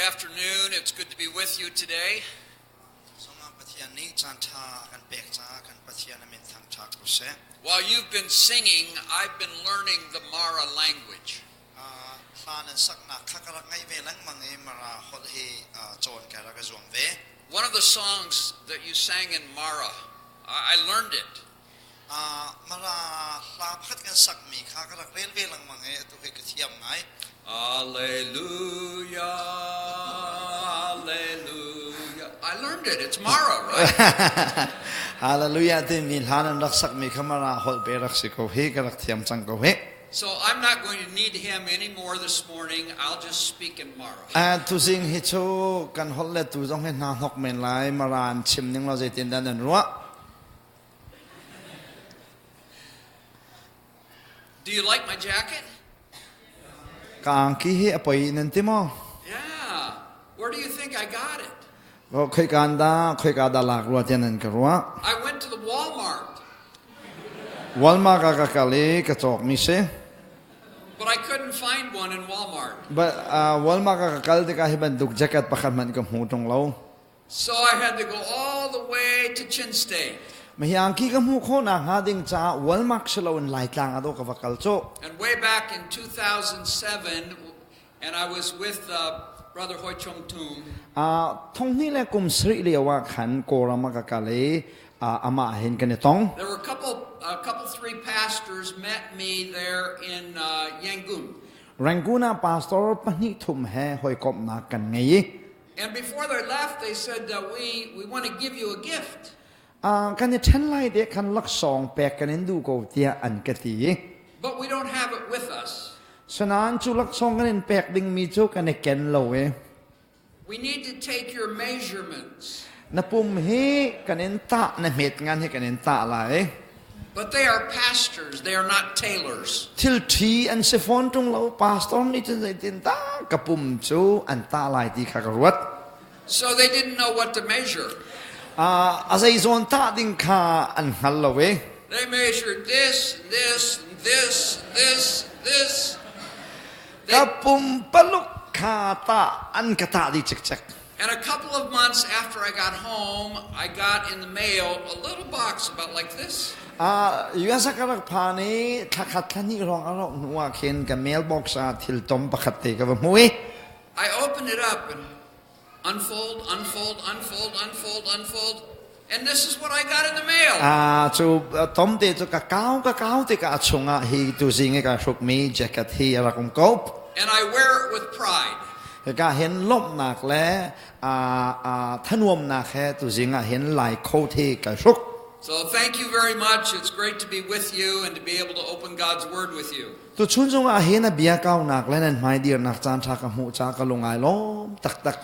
afternoon. It's good to be with you today. Zongah Pathian nih caan ṭha a kan pek caah kan Pathian a min thangṭhat ko seh. While you've been singing, I've been learning the Mara language. Ah, hla nan saknak kha ka rak ngaih ve lengmang i Mara holh hi ah, cawn ka rak i zuam ve. One of the songs that you sang in Mara, I learned it. Ah, Mara hla pakhat kan sakmi kha ka rak rel ve lengmang i atu hi ka thiam ngai. Alleluia, Alleluia. I learned it. It's Mara, right? Hallelujah timi hla nan rak sakmi kha Mara holh pe rak si ko hi ka rak thiam cang ko hi. So I'm not going to need him anymore this morning. I'll just speak in Mara. Tuzing hi cu kan holh le tu zong hi hna hnok men lai Maran chim ning law zeitin dah nan ruah? Do you like my jacket? Ka angki hi a poi nan ti maw? Yeah. Where do you think I got it? Khoi kan da khoi ka da lak rua tian nan ka ruah. I went to the Walmart. Walmart ah ka kal i ka cawk mi si. But I couldn't find one in Walmart. But Walmart ah ka kal tikah hi bantuk jacket pakhat hmanh ka hmu tung lo. So I had to go all the way to Chin State. Mahiangki ka hmuh khawhnak hnga ding caah Walmart si loin Laitlang ah dawh ka va kal cu. And way back in 2007, and I was with Brother Hoi Chung Tung. Thong hnih le kum sarih lio ah khan Kawlram ah ka kal i amah hin kan i tong. There were a couple, three pastors met me there in Yangon. Rangoon ah pastor pahnih thum he hawikomhnak kan ngei i And before they left, they said, we want to give you a gift. Kan i ṭhen lai te khan laksawng pek kan in duh ko tiah an ka ti. But we don't have it with us. Sanain cu laksawng kan in pek dingmi cu kan i ken lo i. We need to take your measurements. Na pum hi kan in tah na hmet ngan hi kan in tah lai. But they are pastors, they are not tailors. Thil ṭhi an si fawn ṭung lo, pastor nih cun zeitin dah ka pum cu an tah lai ti kha ka ruat. So they didn't know what to measure. A zeizawn tah ding kha an hngal lo i. They measured this, this, this, this, this. Ka pum paluk kha tah an ka tah dih cikcek. And a couple of months after I got home, I got in the mail a little box about like this. US ka rak phan i thlakhat thlahnih hrawng a rauh hnu ah khin ka mailbox ah thil tom pakhat te ka va hmu i I opened it up and unfold, unfold, unfold, unfold, unfold. And this is what I got in the mail. Cu tom te cu ka kau te ka chungah hi tuzing i ka hrukmi jacket hi a rak um ko. And I wear it with pride. Hika hin lawmhnak le thanuamnak he tuzing ah hin lai coat hi ka hruk. So thank you very much. It's great to be with you and to be able to open God's word with you. Tu chun zongah hin a bia kaunak le nan hmai dirnak caan ṭha ka hmuh ca ka lungai lawm taktak.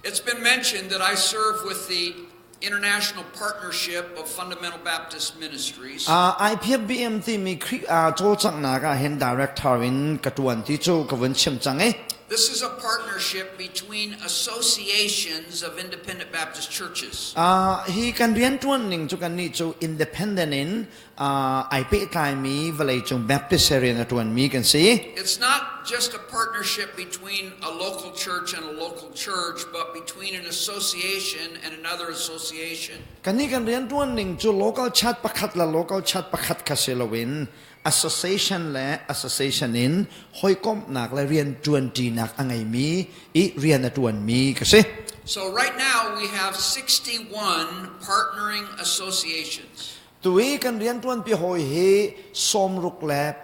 It's been mentioned that I serve with the International Partnership of Fundamental Baptist Ministries. IPFBM timi Khrih cawlcanghnak ah hin director in ka ṭuan ti cu ka vun chim cang i. This is a partnership between associations of independent Baptist churches. Hi kan rianṭuan ning cu kannih cu independent in ai pehtlaimi vawleicung Baptist rian a ṭuanmi kan si. It's not just a partnership between a local church and a local church, but between an association and another association. Kannih kan rianṭuan ning cu local church pakhat le local church pakhat kha si loin association le association in hawikomhnak le rianṭuanṭinak a ngeimi i rian a ṭuanmi ka si. So right now we have 61 partnering associations. Tu i kan rianṭuanpi hawi hi 61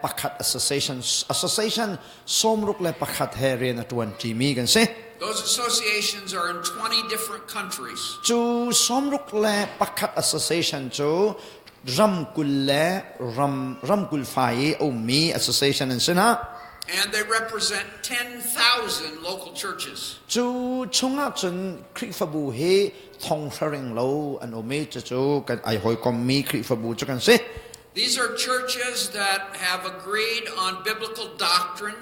association association 61 he rian a ṭuanṭimi kan si. Those associations are in 20 different countries. Cu 61 association cu ram 20 le ram ram 20 fai i a ummi association an si hna. And they represent 10,000 local churches. Cu chungah cun Khrihfabu hi thong hraring lo an um i cucu kan ai hawikommi Khrihfabu cu kan si. These are churches that have agreed on biblical doctrine.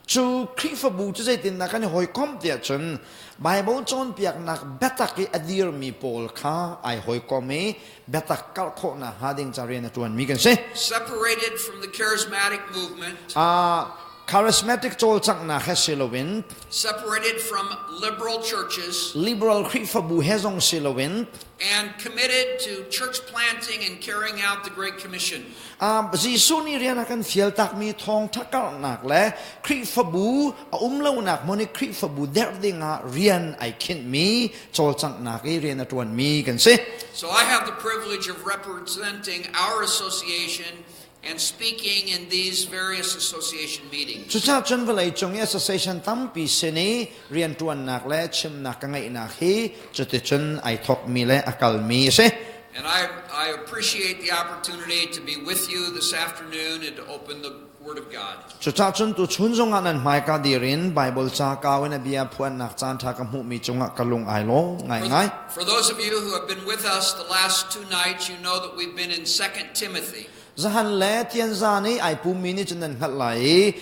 Cu Khrihfabu cu zeitindah kan i hawikom tiah cun Bible cawnpiaknak biatak i a dirmi pawl kha ai hawikom i biatak kalh khawhnak hnga ding ca rian a ṭuanmi kan si. Separated from the charismatic movement. Charismatic cawlcanghnak he si loin, separated from liberal churches, liberal Khrihfabu he zong si loin, and committed to church planting and carrying out the Great Commission. Jesuh nih rian a kan fialtakmi thawngṭha karhnak le Khrihfabu a um lonak hmun i Khrihfabu derh dingah rian ai khinhmi cawlcanghnak i rian a ṭuanmi kan si. So I have the privilege of representing our association and speaking in these various association meetings. Cucaah cun vawleicung i association tampi sin i rianṭuannak le chimnak ka ngeihnak hi cuticun ai thawkmi le a kalmi a si. And I appreciate the opportunity to be with you this afternoon and to open the Word of God. Cucaah cun tuchun zongah nan hmaika dir in Bible ca kau in a bia phuannak caan ṭha ka hmuhmi cungah ka lung ai lawm ngaingai. For those of you who have been with us the last two nights, you know that we've been in 2 Timothy. Zahan le Tianzan i ai pummi nih cun nan hngalh lai i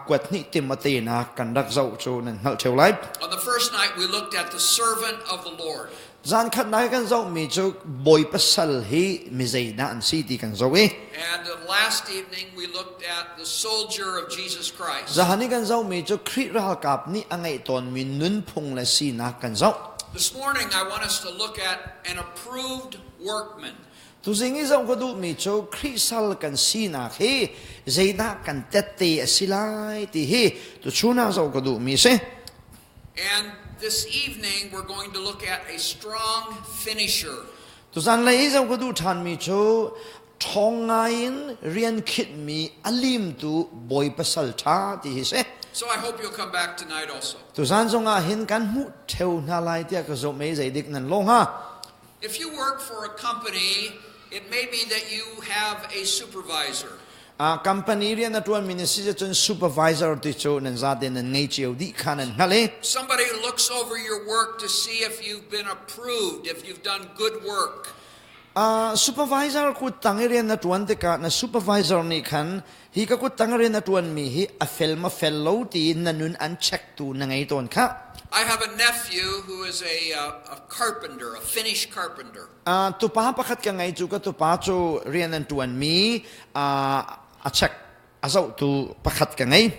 kuat hnih Timote nak kan rak zoh cu nan hngalh ṭheo lai. On the first night, we looked at the servant of the Lord. Zan khatnak kan zohmi cu bawi pasal hi mi zeidah an si ti kan zoh i. And last evening we looked at the soldier of Jesus Christ. Zahan i kan zohmi cu Khrih ralkap nih a ngeih tawnmi nunphung le sinak kan zoh. This morning I want us to look at an approved workman. Tuzing i zoh ka duhmi cu Khrih sal kan sinak hi zeidah kan tette a si lai ti hi tuchun ah zoh ka duhmi a si. And this evening we're going to look at a strong finisher. Tuzan lei i zoh ka duh ṭhanmi cu ṭhawng ngaiin rian khitmi a limtu bawi pasal ṭha ti hi si. So I hope you'll come back tonight also. Tuzan zongah hin kan hmuh ṭheo hna lai tiah ka zumh i zeidik nan lo hnga. If you work for a company, it may be that you have a supervisor. Company rian a ṭuanmi na si cun supervisor ti cu nan zate nan ngei cio dih kha nan hngalh i Somebody who looks over your work to see if you've been approved, if you've done good work. Supervisor kut tang i rian na ṭuan tikah na supervisor nih khan hi ka kut tang rian a ṭuanmi hi a fel ma fel lo tiin na nun an check tu na ngei tawn khah. I have a nephew who is a carpenter, a Finnish carpenter. Tupa pakhat ka ngei cu ka tupa cu rian an ṭuanmi a check a zohtu pakhat ka ngei.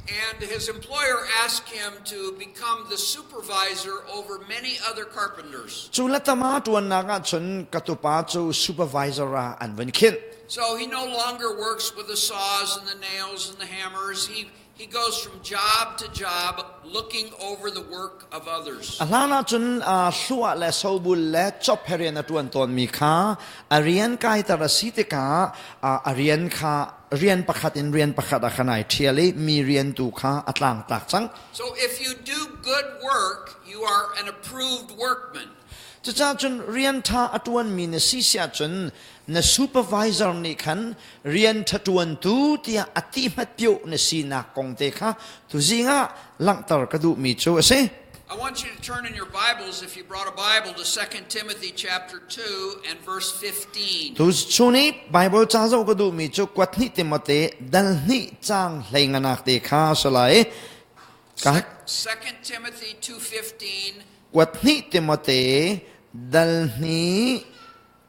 And his employer asked him to become the supervisor over many other carpenters. Cu latama ṭuannak ahcun ka tupa cu supervisor ah an vun khinh. So he no longer works with the saws and the nails and the hammers. He goes from job to job looking over the work of others. A hlan ahcun hluah le sobul le chop he rian a ṭuan tawnmi kha a rian kaiter a si tikah a rian kha rian pakhat in rian pakhat ah khan ai ṭhial i mi rian tu kha a tlangtlak cang. So if you do good work, you are an approved workman. Cucaah cun rian ṭha a ṭuanmi na si si ahcun na supervisor nih khan rian ṭha ṭuantu tiah a ti hmatpioh na sinak kong te kha tuzing ah langhter ka duhmi cu a si. I want you to turn in your Bibles, if you brought a Bible, to 2 Timothy chapter 2 and verse 15. Tu chun i Bible ca zoh ka duhmi cu kuat hnih Timote dal hnih caang hlei nganak te kha a si lai. Ka 2 Timothy 2:15. Kuat hnih Timote dal hnih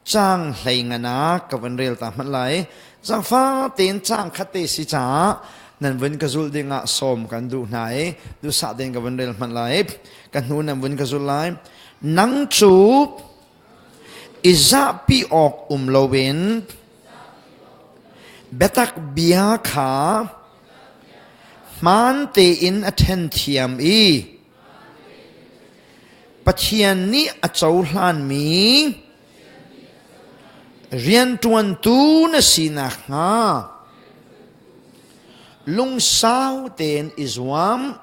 caang hlei nganak ka vun rel ta hmanh lai. Zaangfa tein caang khat te si caah nan vun ka zulh dingah sawm kan duh hna i duhsah tein ka vun rel hmanh lai. Ka hnu nan vun ka zulh lai. Nang cu i zahpi awk um loin biatak bia kha hmaan tein a ṭhen thiam i Pathian nih a cohlanmi rianṭuantu na si nakhnga lungsau tein i zuam.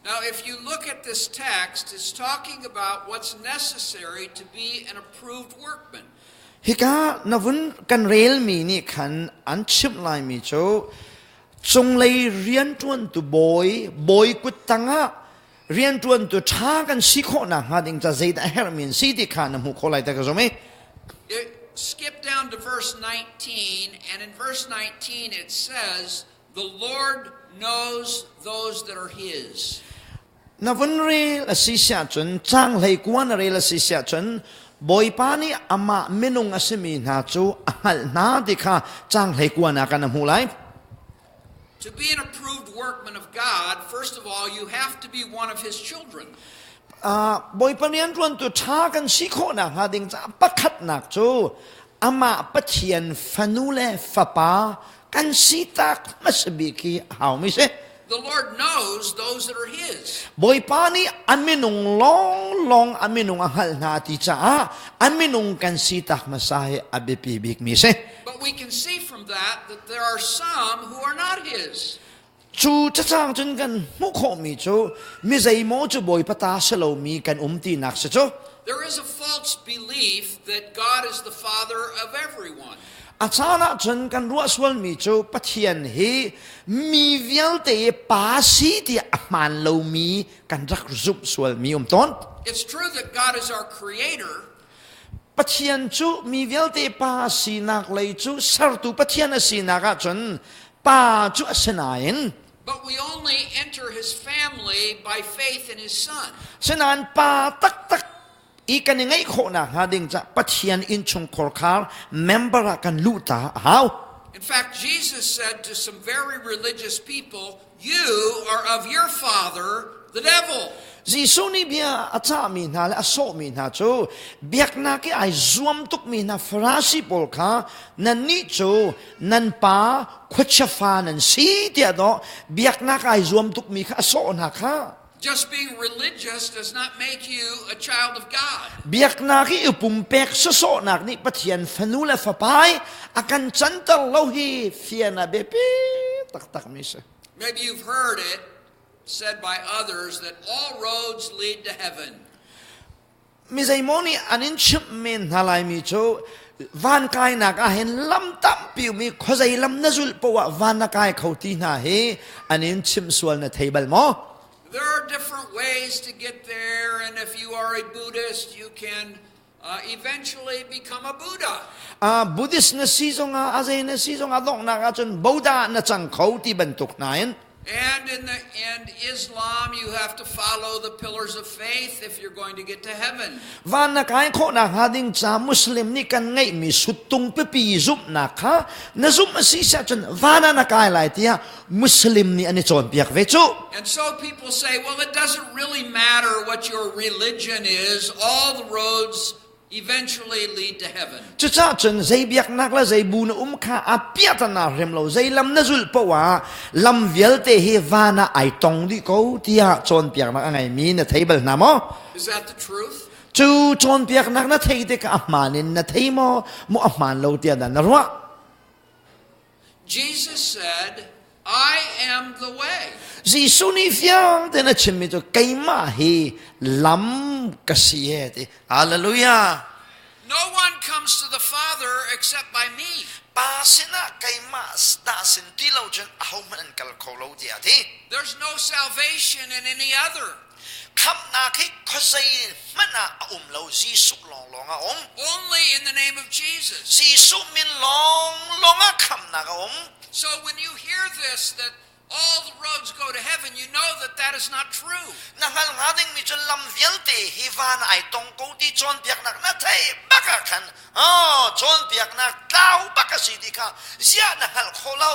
Now, if you look at this text, it's talking about what's necessary to be an approved workman. Hika na vun kan relmi nih khan an chimh laimi cu Cunglei rianṭuantu bawi, bawi kut tangah rianṭuantu ṭha kan si khawh nakhnga ding ca zeidah a herhmi an si ti kha na hmuh khawh lai ta ka zum i. Skip down to verse 19, and in verse 19 it says, The Lord knows those that are His. Na vun rel a si siah cun, caang hlei kua na rel a si siah cun, Bawipa nih amah minung a simi hna cu a hngalh hna ti kha caang 19 ah kan hmuh lai. To be an approved workman of God, first of all, you have to be one of his children. Bawipa rianṭuantu ṭha kan si khawh nakhnga ding caah pakhatnak cu amah Pathian fanu le fapa kan si tak hmasa bik hi a haumi si. The Lord knows those that are his. Bawipa nih a minung lawnglawng a minung a hngalh hna ti caah a minung kan si tak hmasa hi a biapi bikmi si. But we can see from that that there are some who are not his. Cu cacang cun kan hmuh khawhmi cu mi zeimaw cu Bawipa ta si lomi kan um tinak si cu. There is a false belief that God is the father of everyone. A caan ahcun kan ruah sualmi cu Pathian hi mi vialte i pa si tiah a hmaan lomi kan rak zumh sualmi um tawn. It's true that God is our creator. Pathian cu mi vialte pa sinak lei cu sertu Pathian a sinak ahcun pa cu a si nain But we only enter his family by faith in his son. Sinain pa taktak i kan i ngeih khawh nakhnga ding ca Pathian innchungkhar khar member ah kan luh ta a hau. In fact, Jesus said to some very religious people, You are of your father, the devil. Jesuh nih bia a cahmi hna le a sawhmi hna cu biaknak i ai zuam tukmi hna Farasi pawl kha nannih cu nan pa khuachia fa nan si tiah dawh biaknak ai zuam tukmi kha a sawh hna kha. Just being religious does not make you a child of God. Biaknak i pumpek sawsawhnak nih Pathian fanu le fapa i a kan canter lo hi fian a biapi taktakmi si. Maybe you've heard it said by others that all roads lead to heaven. Mi zeimaw nih an in chimh men hna laimi cu van kainak ah hin lam tampi um i khuazei lam na zulh poah ah van na kai kho ti hna hi an in chimh sual na thei bal maw? There are different ways to get there, and if you are a Buddhist, you can eventually become a Buddha. Buddhist na si zongah a zei na si zongah donghnak ahcun Buddha na cang kho ti bantuk hna in And in Islam, you have to follow the pillars of faith if you're going to get to heaven. Van na kai khawhnak hnga ding ca Muslim nih kan ngeihmi suttung pipi zumhnak kha na zumh a si cun van ah na kai lai tiah Muslim nih an i cawnpiak ve cu. And so people say, well, it doesn't really matter what your religion is. All the roads eventually lead to heaven. Cucaah cun zei biaknak le zei bu na um kha a piahtana rem lo zei lam na zulh paoh ah lam vialte hi van ah ai tong dih ko tiah cawnpiaknak a ngeimi na thei bal hna maw? Is that the truth? Cu cawnpiaknak na thei tikah a hmaan in na thei maw maw a hmaan lo tiah dah na ruah? Jesus said, I am the way. Jesuh nih fiang tein a chimmi cu keimah hi lam ka si e ti. Hallelujah. No one comes to the Father except by me. Pa sinah keimah dah sin ti lo cun ahohmanh an kal kho lo tiah a ti. There's no salvation in any other. Khamhnak hi khuazei hmanh ah a um lo Jesuh lawnglawng a um. Only in the name of Jesus. Jesuh min lawnglawng ah khamhnak a um. So when you hear this, that all the roads go to heaven, you know that that is not true. Na hngal hnga dingmi cu lam vialte hi van ai tong ko ti cawnpiaknak na thei bak ah khan oh cawnpiaknak tlau bak a si ti kha ziah na hngalh khawh lo.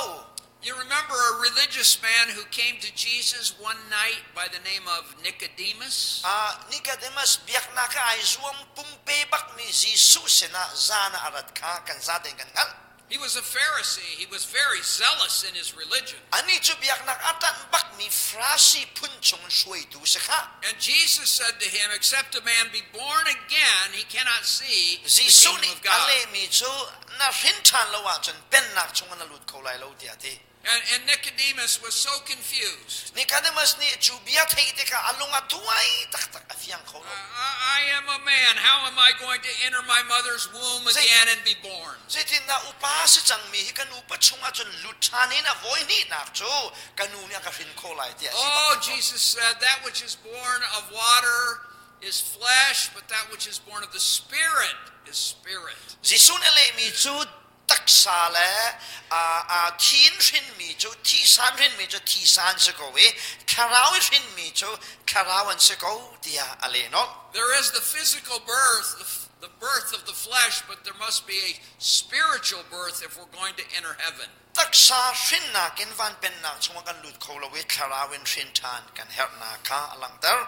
You remember a religious man who came to Jesus one night by the name of Nicodemus? Nicodemus biaknak ah ai zuam pumpe bakmi Jesuh sinah zan ah a rat kha kan zaten kan hngalh. He was a Pharisee. He was very zealous in his religion. Anih cu biaknak a ṭanh bakmi Farasi phun chung hruaitu si kha. And Jesus said to him, Except a man be born again, he cannot see the Jesuh kingdom nih of a God. lehmi cu na hrin ṭhan lo ahcun pennak chungah na lut kho lai lo tiah a ti. And Nicodemus was so confused. Nicodemus nih cu bia theih tikah a lung a tuai taktak a fiang kho lo. I am a man. How am I going to enter my mother's womb again and be born? Zeitindah upa si cangmi hi ka nupa chungah cun lut ṭhan in a voi hnihnak cu ka nu nih a ka hrin khawh lai tiah Oh, Jesus said, that which is born of water is flesh, but that which is born of the Spirit is spirit. Jesuh nih a lehmi cu tak. Taksa le thi in hrinmi cu thisan hrinmi cu thisan si ko i thlarau i hrinmi cu thlarau an si ko tiah a leh nolh. There is the physical birth, the birth of the flesh, but there must be a spiritual birth if we're going to enter heaven. Taksa hrinnak in van pennak chungah kan lut kho lo i thlarau in hrin ṭhan kan herhnak kha a langhter.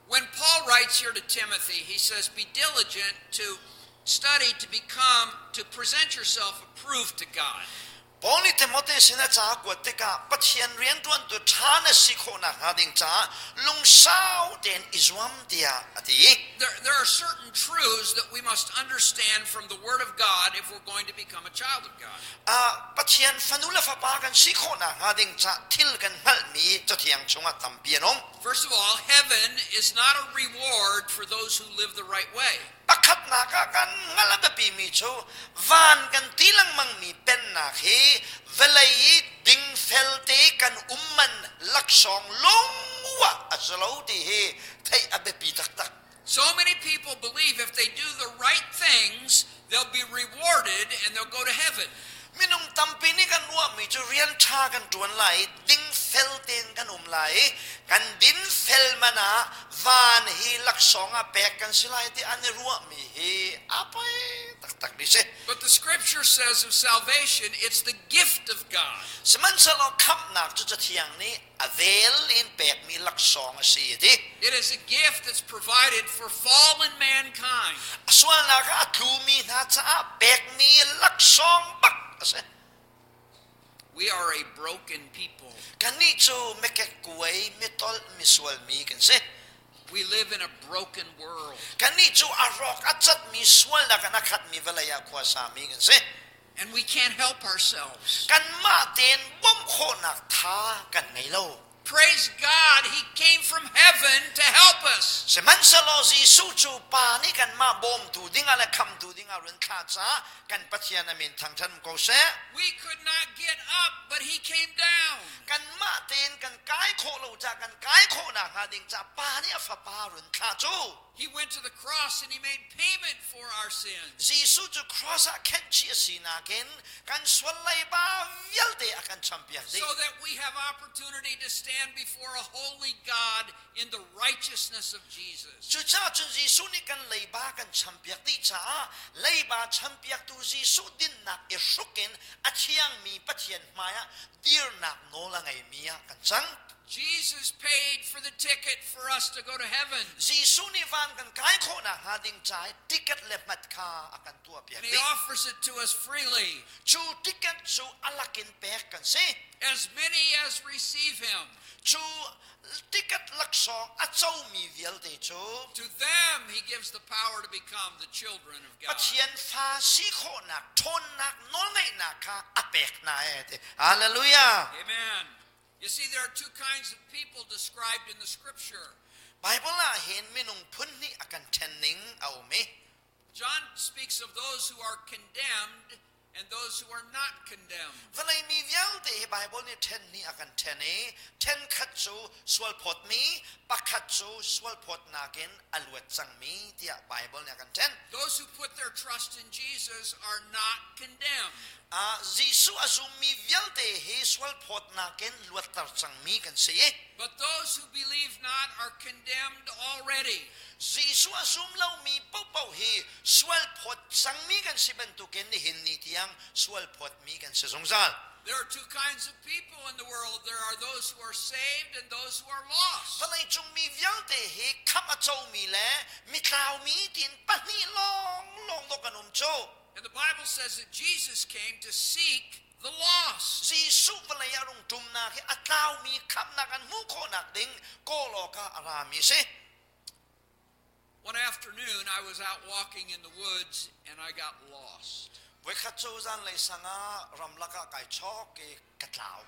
When Paul writes here to Timothy, he says, Be diligent to study to become, to present yourself approved to God. Paul nih Timote sin a ca kuat tikah Pathian rianṭuantu ṭha na si khawh nakhnga ding caah lungsau tein i zuam tiah a ti. There are certain truths that we must understand from the Word of God if we're going to become a child of God. Pathian fanu le fapa kan si khawh nakhnga ding caah thil kan hngalhmi Cathiang chungah tampi an um. First of all, heaven is not a reward for those who live the right way. Pakhatnak ah kan hngalh a biapimi cu van kan ti lengmangmi pennak hi vawlei i dingfel te kan um man laksawng lungua a si lo ti hi theih a biapi taktak. So many people believe if they do the right things, they'll be rewarded and they'll go to heaven. Minung tampi nih kan ruahmi cu rian ṭha kan ṭuan lai i dingfel tein kan um lai i kan dinfel man ah van hi laksawng ah pek kan si lai ti an i ruahmi hi a poi taktakmi si. But the scripture says of salvation, it's the gift of God. Sihmanhsehlaw khamhnak cu Cathiang nih a vel in pekmi laksawng a si a ti. It is a gift that's provided for fallen mankind. A sualnak ah a tlumi hna caah pekmi laksawng bak a si. We are a broken people. Kannih cu mekek kuai, mitolh, misualmi kan si. We live in a broken world. Kannih cu a rawk a catmi sualnak in a khatmi vawlei ah khuasami kan si. And we can't help ourselves. Kanmah tein bawmh khawhnak tha kan ngei lo. Praise God, He came from heaven to help us. Sihmanhsehlaw Jesuh cu Pa nih kanmah bawmtu dingah le khamtu dingah run thlah caah kan Pathian a min thangṭhat ko seh. We could not get up, but He came down. Kanmah tein kan kai khawh lo caah kan kai khawh nakhnga ding caah Pa nih a Fapa run thlah cu. He went to the cross and he made payment for our sins. Jesuh cu cross ah khenhchih a sinak in kan sual leiba vialte a kan champiak dih. So that we have opportunity to stand before a holy God in the righteousness of Jesus. Cucaah cun Jesuh nih kan leiba kan champiak dih caah leiba champiaktu Jesuh dinnak i hruk in a thiangmi Pathian hmaiah dirnak nawl a ngeimi ah kan cang. Jesus paid for the ticket for us to go to heaven. Jesuh nih van kan kai khawh nakhnga ding ca i ticket le hmat kha a kan tuahpiak And he dih. offers it to us freely. Cu ticket cu a lakin pek kan si. As many as receive him. Cu ticket laksawng a comi vialte cu To them he gives the power to become the children of God. Pathian fa si khawhnak ṭhawnnak nawlngeihnak kha a pek hna e ti. Hallelujah. Amen. You see, there are two kinds of people described in the scripture. Bible ah hin minung phun hnih a kan ṭhen ning a um i John speaks of those who are condemned and those who are not condemned. Vawlei mi vialte hi Bible nih ṭhen hnih a kan ṭhen i ṭhenkhat cu sualphawtmi, pakhat cu sualphawtnak in a luat cangmi tiah Bible nih a kan ṭhen. Those who put their trust in Jesus are not condemned. Jesuh a zummi vialte hi sualphawtnak in luatter cangmi kan si. But those who believe not are condemned already. Jesuh a zum lomi paohpaoh hi sualphawt cangmi kan si bantukin nihin ni tiang sualphawtmi kan si zungzal. There are two kinds of people in the world. There are those who are saved and those who are lost. Vawleicung mi vialte hi khamh a comi le mitlaumi tiin pahnih lawnglawng dawh kan um cu. And the Bible says that Jesus came to seek the lost. Jesuh vawlei ah rung ṭumnak hi a tlaumi khamhnak an hmuh khawhnak ding kawl awkah a rami a si. One afternoon, I was out walking in the woods and I got lost. Voikhat cu zanlei sang ah ramlak ah kai chawk i ka tlau.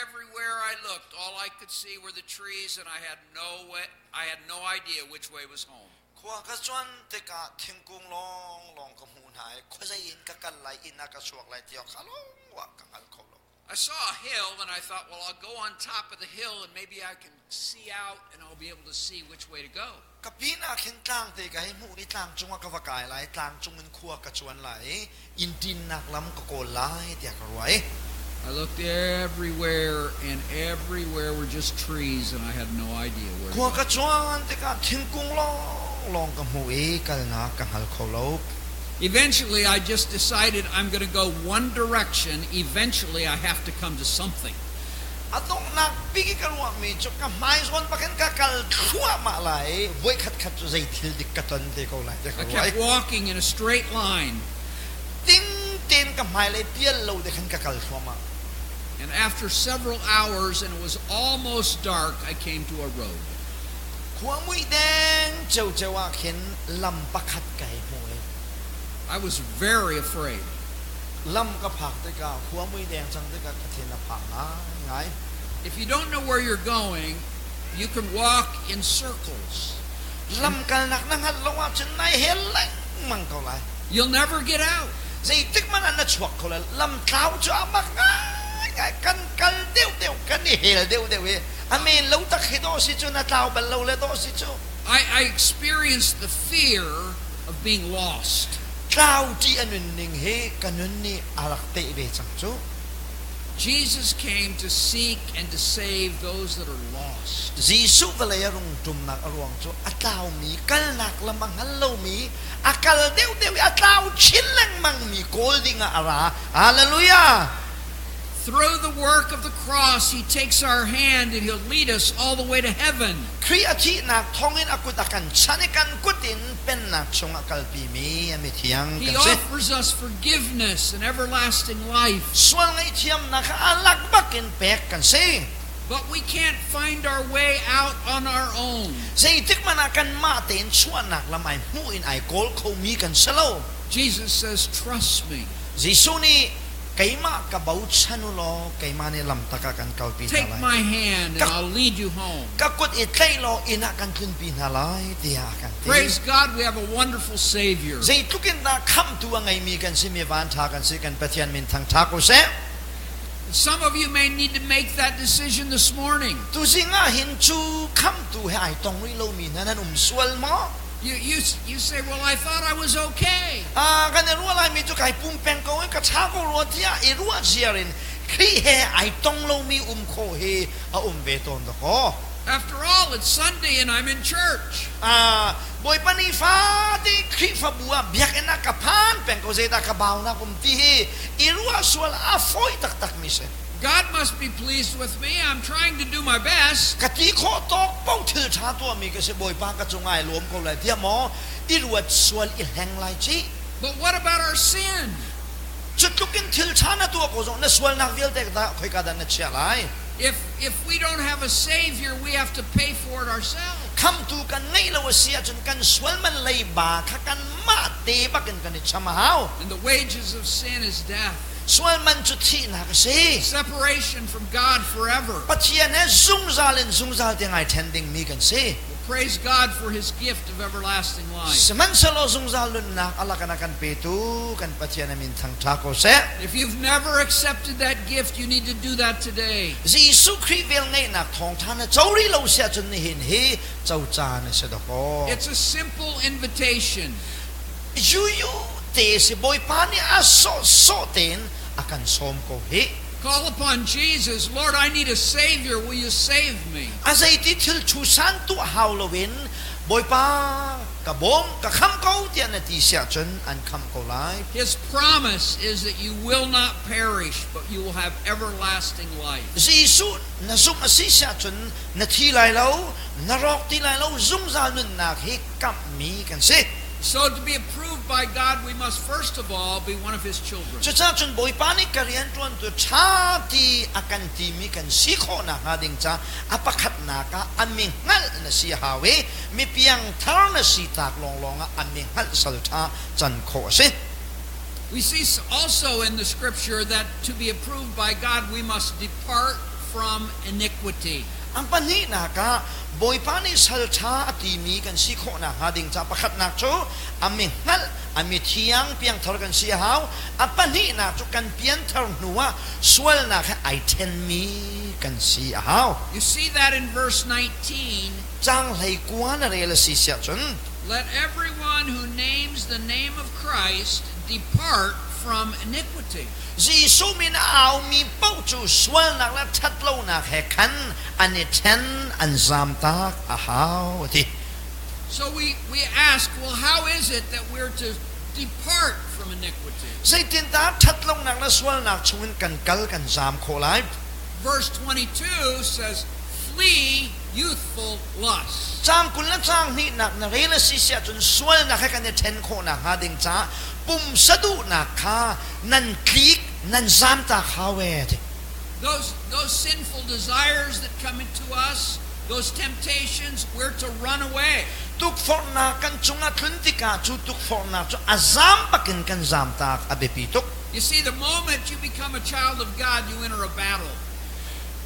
Everywhere I looked, all I could see were the trees, and I had no idea which way was home. Khua ka cuan tikah thingkung lawnglawng ka hmuh hna i khuazei in ka kal lai, inn ah ka chuak lai ti awk kha lawng ka hngal kho lo. I saw a hill and I thought, well, I'll go on top of the hill and maybe I can see out and I'll be able to see which way to go. Ka pin ah khin tlang te ka hei hmuh i tlang cungah ka va kai lai, tlang cung in khua ka cuan lai i inn ṭinnak lam ka kawl lai tiah ka ruah i. I looked everywhere, and everywhere were just trees, and I had no idea where to Khua go. ka cuan tikah thingkung lawnglawng ka hmuh i kalnak ka hngal kho lo. Eventually, I just decided I'm going to go one direction. Eventually, I have to come to something. A donghnak bik i ka ruahmi cu ka hmai zawn bak in ka kal thluahmah lai i voikhat khat cu zei thil dik ka ton te ko lai tiah ka I ruah i kept walking in a straight line. Ting tein ka hmailei pial lo te khan ka kal thluahmah. And after several hours, and it was almost dark, I came to a road. Khua mui deng ceuceu ah khin lam pakhat ka hei hmuh i I was very afraid. Lam ka phak tikah khua mui deng cang tikah ka thin a phang ngaingai. If you don't know where you're going, you can walk in circles. Lam kalnak na hngalh lo ahcun nai hel lengmang ko lai. You'll never get out. Zeitik hmanh ah na chuak kho lai. Lam tlau cu a mak ngaingai. Kan kal deuhdeuh, kan i hel deuhdeuh i a men lo tak hi dawh si cu na tlau bal lo le dawh si cu. I experienced the fear of being lost. Tlau ṭih a nunning hi ka nun nih a rak teh ve cang cu. Jesus came to seek and to save those that are lost. Jesuh vawlei a rung ṭumnak a ruang cu a tlaumi, kalnak lam a hngal lomi, a kal deuhdeuh i a tlau chin lengmangmi kawl dingah a ra. Hallelujah! Through the work of the cross, he takes our hand and he'll lead us all the way to heaven. Khrih a thihnak thawngin a kut a kan chanh i kan kut in pennak chungah kalpimi a mithiang He kan si. offers us forgiveness and everlasting life. Sual ngaihthiamnak kha a lak bakin pek kan si. But we can't find our way out on our own. Zeitik hmanh ah kanmah tein chuahnak lam ai hmuh in ai kawl khomi kan si lo. Jesus says, Trust me. Jesuh nih keimah ka bochan u law keimah nih lam tak ah kan kalpi hna Take lai. my hand and I'll lead you home. Ka kut i tlaih law inn ah kan tlunpi hna lai tiah a kan ti. Praise God, we have a wonderful Savior. Zeitluk in dah khamhtu a ngeimi kan si mi vanṭha kan si kan Pathian min thangṭha ko seh. Some of you may need to make that decision this morning. Tuzing ah hin cu khamhtu he ai tong rih lomi hna nan um sual maw? You say, Well, I thought I was okay. Ah, kan i ruah laimi cu kai pum peng ko i ka ṭha ko rua tiah i ruah ziar in Khrih he ai tong lomi um khawh hi a um ve tawn dakaw. After all, it's Sunday and I'm in church. Ah, Bawipa ni fate Khrihfabu ah biakinn ah ka phan peng ko zeidah ka baunak um ti hi i ruah sual a fawi taktakmi si. God must be pleased with me. I'm trying to do my best. Ka ti khawh tawk paoh thil ṭha tuahmi ka si Bawipa ka cung ai lawm ko lai tiah maw i ruat sual i hleng lai ci. But what about our sin? Cu tluk in thil ṭha na tuah ko zong na sualnak vialte dah khoika dah na chiah lai? If we don't have a savior, we have to pay for it ourselves. Khamtu kan ngeih lo a si ahcun kan sual man leiba kha kanmah te bakin kan i cham a hau. And the wages of sin is death. Sual man cu thihnak a si. Separation from God forever. Pathian he zungzal in zungzal tiang ai ṭhen dingmi kan si. Praise God for his gift of everlasting life. Sihmanhsehlaw zungzal nunnak a lakan a kan petu kan Pathian a min thangṭha ko seh. If you've never accepted that gift, you need to do that today. Jesuh Khrih velngeihnak thawngṭha na co rih lo si ahcun nihin hi co caan a si dawkaw. It's a simple invitation. Yuyu te si Bawipa nih a sawhsawh tein a kan sawm ko hih. Call upon Jesus, Lord, I need a Savior. Will you save me? A zeiti thil chusan tuah hau loin Bawipa ka bawm ka kham ko tiah na ti siah cun an kham ko lai. His promise is that you will not perish, but you will have everlasting life. Jesuh na zumh a si siah cun na thi lai lo, na rawk ti lai lo, zungzal nunnak hi kamhmi kan si. So to be approved by God, we must first of all be one of His children. Cucaah cun Bawipa nih ka rianṭuantu ṭha ti a kan timi kan si khawh nakhnga ding ca a pakhatnak ah a mi hngalh na si a hau i mi piangthar na si tak lawnglawng ah a mi hngalh sal ṭha can khawh a si. We see also in the scripture that to be approved by God, we must depart from iniquity. Ang pahnihnak ah Bawipa nih sal ṭha a timi kan si khawh nakhnga ding ca pakhatnak cu a mi hngalh, a mi thiang piangthar kan si a hau. A pahnihnak cu kan pianthar hnu ah sualnak he ai ṭhenmi kan si a hau. You see that in verse 19. Caang 19 na rel a si siah cun Let everyone who names the name of Christ depart from iniquity. Jesuh min a aumi paoh cu sualnak le ṭhatlonak he khan an i ṭhen, an zamtak a hau a ti. So we ask, well, how is it that we're to depart from iniquity? Zeitindah ṭhatlonak le sualnak chungin kan kal kan zam khawh lai? Verse 22 says, flee youthful lusts. Caang 20 le caang hnihnak na rel a si siah cun sualnak he kan i ṭhen khawh nakhnga ding caah pumsa duhnak kha nan tlik nan zamtak hau ee ti. Those sinful desires that come into us, those temptations, we're to run away. Tukforhnak kan cungah tlun tikah cu tukforhnak cu a zam bakin kan zamtak a biapi tuk. You see, the moment you become a child of God, you enter a battle.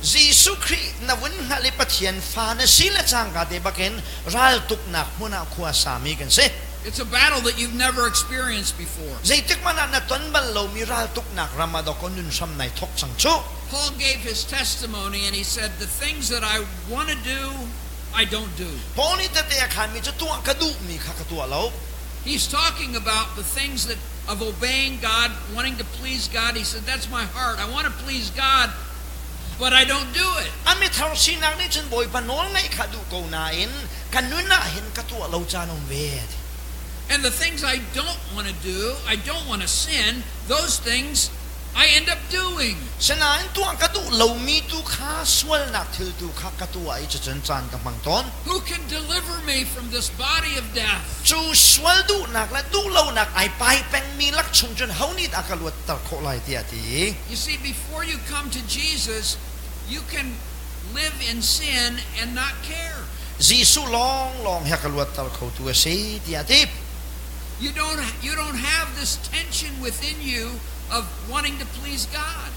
Jesuh Khrih na vun hngalh i Pathian fa na si le cangka te bakin raltuknak hmun ah khua sami kan si. It's a battle that you've never experienced before. Zeitik hmanh ah na ton bal lomi raltuknak ram ah dawkaw nun hram nai thok cang cu. Paul gave his testimony and he said, The things that I want to do, I don't do. Paul nih tete a khanmi cu tuah ka duhmi kha ka tuah lo. He's talking about the things that of obeying God, wanting to please God. He said, That's my heart. I want to please God, but I don't do it. A mithar sinak nih cun Bawipa nawl ngaih kha duh ko nain ka nun ah hin ka tuah lo caan um ve. And the things I don't want to do, I don't want to sin, those things I end up doing. Sinain tuah ka duh lomi tu kha sualnak thil tu kha ka tuah i cucun caan ka hmang tawn. Who can deliver me from this body of death? Cu sual duhnak le duhlonak ai pai pengmi lak chung cun ho nih dah ka luatter khawh lai tiah ti. You see, before you come to Jesus, you can live in sin and not care. Jesuh lawnglawng hi a ka luatter khotu a si tiah a ti. You don't have this tension within you of wanting to please God.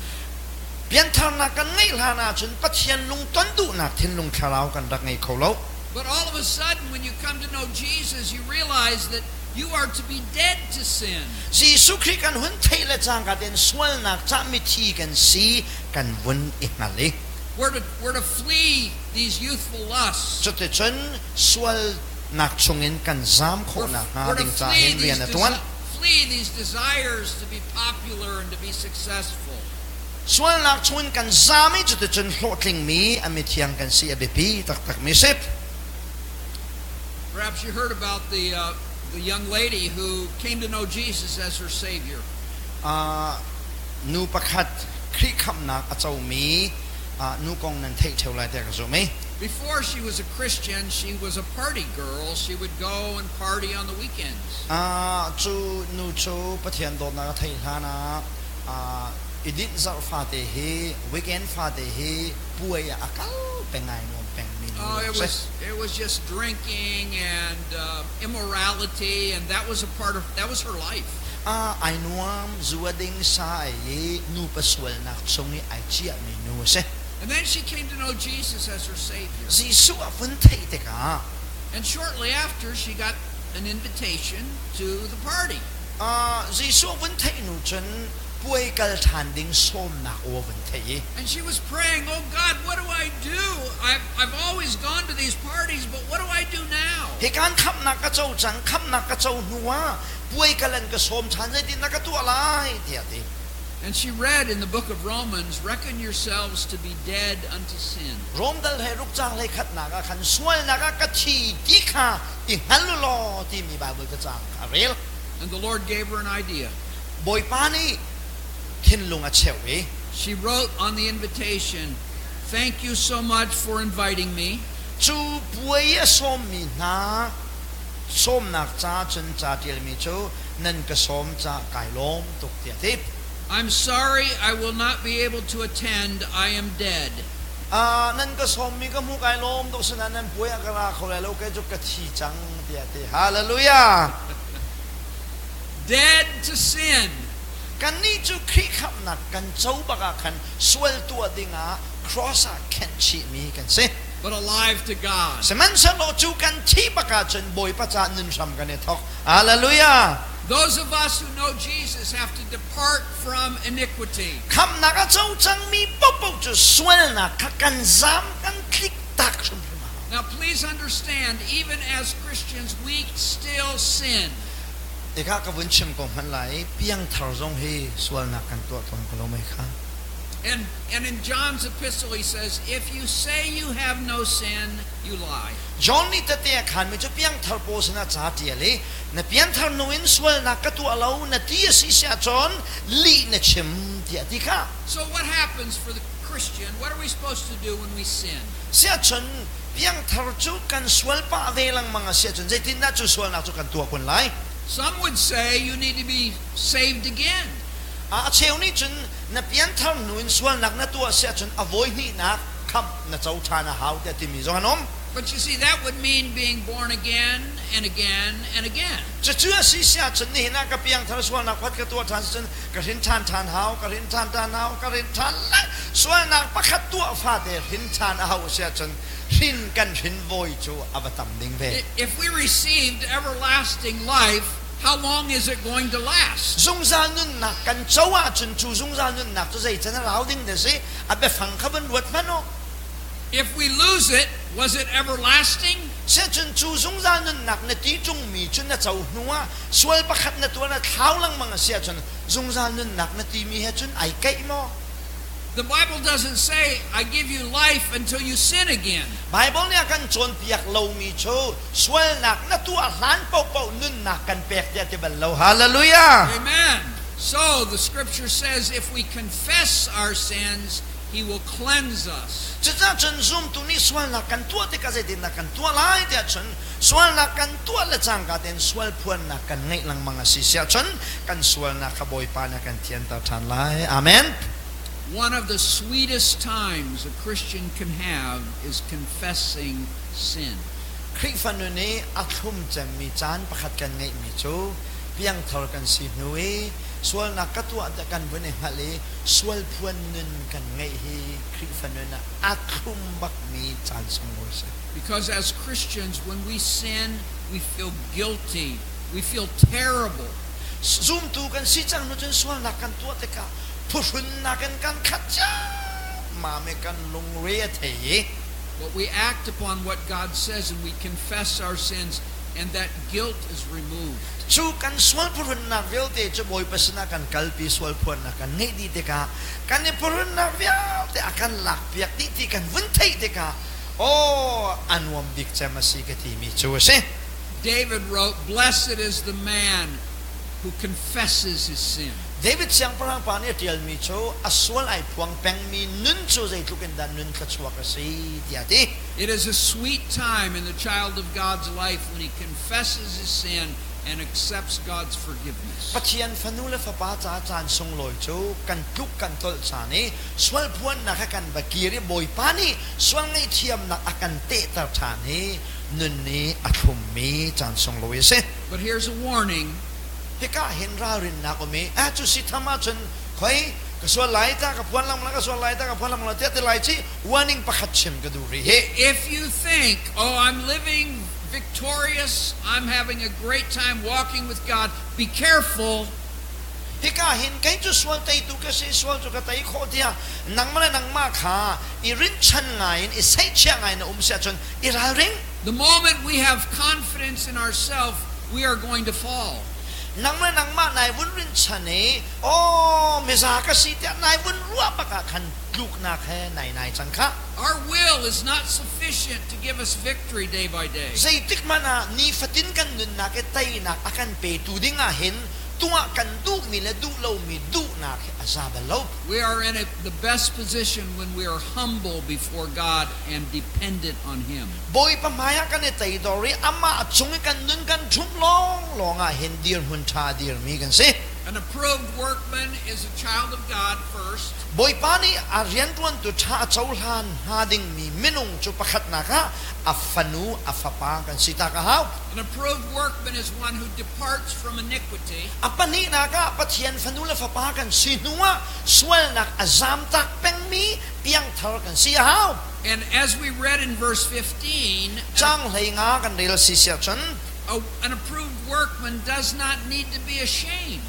Piantharnak kan ngeih hlan ahcun Pathian lungton duhnak thinlung thlarau kan rak ngei kho lo. But all of a sudden, when you come to know Jesus, you realize that you are to be dead to sin. Jesuh Khrih kan hun theih le cangka tein sualnak cah mithi kan si kan vun i hngal i We're to flee these youthful lusts. Cuticun sualnak chungin kan zam khawhnak hnga We're to ding ca flee hin these, rian a ṭuan. flee these desires to be popular and to be successful. Sualnak chungin kan zam i cuticun hlawhtlingmi a mithiang kan si a biapi taktakmi si. Perhaps you heard about the young lady who came to know Jesus as her Savior. Nu pakhat Khrih khamhnak a comi nu kong nan theih ṭheo lai tiah ka zumh i Before she was a Christian, she was a party girl. She would go and party on the weekends. Cu nu cu Pathian dawtnak a theih hlan ah i dinh zarh fate hi weekend fate hi puai ah a kal peng ngai nuam pengmi nu Oh, it a si. was just drinking and immorality, and that was a part of that was her life. Ai nuam zu a ding sa ai i nupa sualnak chung i ai ciahmi nu a si. And then she came to know Jesus as her Savior. Jesuh a vun theih tikah And shortly after, she got an invitation to the party. Jesuh a vun theih nu cun puai kal ṭhan ding sawmnak aw a vun theih i And she was praying, "Oh God, what do I do? I've always gone to these parties, but what do I do now?" Hi kan khamhnak ka co cang, khamhnak ka co hnu ah puai kal an ka sawm ṭhan, zeitin na ka tuah lai tiah ti. And she read in the book of Romans, "Reckon yourselves to be dead unto sin." Rom dal 6 caang 21nak ah khan sualnak ah ka thi ti kha i hngal u law timi Bible cacang kha rel. And the Lord gave her an idea. Bawipa nih thinlung a cheuh i She wrote on the invitation, "Thank you so much for inviting me. Cu puai a sawmmi hna sawmnak ca cun ca ṭialmi cu nan ka sawm ca kai lawm tuk tiah ti. I'm sorry I will not be able to attend. I am dead." Nan ka sawmmi ka hmu kai lawm tuk, sinain nan puai ah ka ra kho lai lo, kei cu ka thi cang tiah ti. Hallelujah. Dead to sin. Kannih cu Khrih khamhnak kan co bak ah khan sual tuah dingah cross ah khenh chihmi kan si. But alive to God. Sihmanhsehlaw cu kan thih bak ahcun Bawipa caah nun hram kan i thawk. Hallelujah! Those of us who know Jesus have to depart from iniquity. Khamhnak a co cangmi paohpaoh cu sualnak kha kan zam, kan tlik tak hrimhrim a hau. Now please understand, even as Christians, we still sin. Tikah ka vun chim ko hmanh lai, piangthar zong hi sualnak kan tuah tawn ko lo mei kha. And in John's epistle he says, if you say you have no sin, you lie. John nih tete a khanmi cu piangthar pawl sinah ca ṭial i na pianthar hnu in sualnak ka tuah lo na ti a si siah cun lih na chim tiah ti kha. So what happens for the Christian? What are we supposed to do when we sin? Siahcun piangthar cu kan sual pah ve lengmang a si ahcun zeitindah cu sualnak cu kan tuah kun lai? Some would say you need to be saved again. A cheu nih cun na pianthar hnu in sualnak na tuah si ahcun a voi hnihnak khamh na co ṭhan a hau tiah timi zong an um. But you see, that would mean being born again and again and again. Cucu a si si ahcun nihin ah ka piangthar sualnak pakhat ka tuah ṭhan cun ka hrin ṭhan ṭhan hau, ka hrin ṭhan ṭhan hau, ka hrin ṭhan lai. Sualnak pakhat tuah fate hrin ṭhan a hau si ahcun hrin kan hrin vawi cu a va tam ding ve. If we received everlasting life, how long is it going to last? Zungzal nunnak kan co ahcun cu zungzal nunnak cu zei can a rau ding dah si? A biafang kha van ruat hmanh u. If we lose it, was it everlasting? Sehcun cu zungzal nunnak na ti ṭungmi cu na co hnu ah sual pakhat na tuah na thlau lengmang a si ahcun zungzal nunnak na timi he cun ai keih maw? The Bible doesn't say, I give you life until you sin again. Bible nih a kan cawnpiak lomi cu sualnak na tuah hlan paohpaoh nunnak kan pek tiah ti bal lo. Hallelujah! Amen. So the scripture says if we confess our sins, He will cleanse us. Cucaah cun zumtu nih sualnak kan tuah tikah zeitindah kan tuah lai tiah cun sualnak kan tuah le cangka tein sual phuannak kan ngeih lengmang a si siah cun kan sualnak kha Bawipa nih a kan thianter ṭhan lai. Amen. One of the sweetest times a Christian can have is confessing sin. Khrihfa nun i a thlum cemmi caan pakhat kan ngeihmi cu piangthar kan si hnu i sualnak ka tuah tiah kan vun i hngalh i sualphuan nun kan ngeih hi Khrihfa nun ah a thlum bakmi caan sunglawi si. Because as Christians, when we sin, we feel guilty. We feel terrible. Zumtu kan si cang hnu cun sualnak kan tuah tikah phuhrunnak in kan khat ciammam i kan lungre a thei i But we act upon what God says and we confess our sins and that guilt is removed. Cu kan sual phuhrunnak vialte cu Bawipa sinah kan kalpi sual phuannak kan ngeih dih tikah kan i phuhrunnak vialte a kan lakpiak dih ti kan vun theih tikah aw a nuam bik cem a si ka timi cu a si. David wrote, Blessed is the man who confesses his sin. David siangpahrang pa nih a ṭialmi cu a sual ai phuang pengmi nun cu zeitluk in dah nun thluachuak a si tiah a ti. It is a sweet time in the child of God's life when he confesses his sin and accepts God's forgiveness. Pathian fanu le fapa ca caan sunglawi cu kan tluk kan tolh caan i sual phuannak he kan va kir i Bawipa nih sual ngaihthiamnak a kan tehter ṭhan hi nun nih a thlummi caan sunglawi a si. But here's a warning. Hika hin ralrinnak um i ah cu si tham ahcun khoi ka sual lai ta ka phuan lang ka sual lai ta ka phuan lang tiah ti lai ci warning pakhat chim ka duh rih hi. If you think, oh, I'm living victorious, I'm having a great time walking with God, be careful. Hika hin kei cu sual teitu ka si, sual cu ka tei khawh tiah nangmah le nangmah kha i rinchan ngai in i seihchiah ngai na um si ahcun i ralring. The moment we have confidence in ourselves, we are going to fall. Nangmah le nangmah nai vun rinchan i aw miza ka si tiah nai vun ruah bak ah khan tluknak he nai nai cang khah. Our will is not sufficient to give us victory day by day. Zeitik hmanh ah nifatin kan nunnak i teinak a kan petu ding ah hin tuah kan duhmi le duh lomi duhnak hi a za bal lo. We are in the best position when we are humble before God and dependent on Him. Bawipa hmai ah kan i teidor i amah cung i kan nun kan ṭhumh lawnglawng ah hin dirhmun ṭha dirmi kan si. An approved workman is a child of God first. Bawipa nih a rianṭuantu ṭha a cohlan hnga dingmi minung cu pakhatnak ah a fanu a fapa kan si tak a hau. An approved workman is one who departs from iniquity. A pahnihnak ah Pathian fanu le fapa kan si hnuah sualnak a zamtak pengmi piangthar kan si a hau. And as we read in verse 15, Caang 15 kan rel si siah cun an approved workman does not need to be ashamed.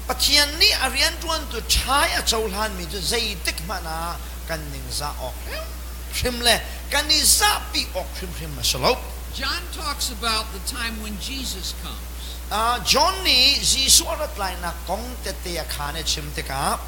Pathian nih a rianṭuantu ṭha i a cohlanmi cu zeitik hmanh ah kan ningzah awk hrimhrim le kan i zahpi awk hrimhrim a si lo. John talks about the time when Jesus comes. John nih Jesuh a rat lainak kong tette a khaan i a chim tikah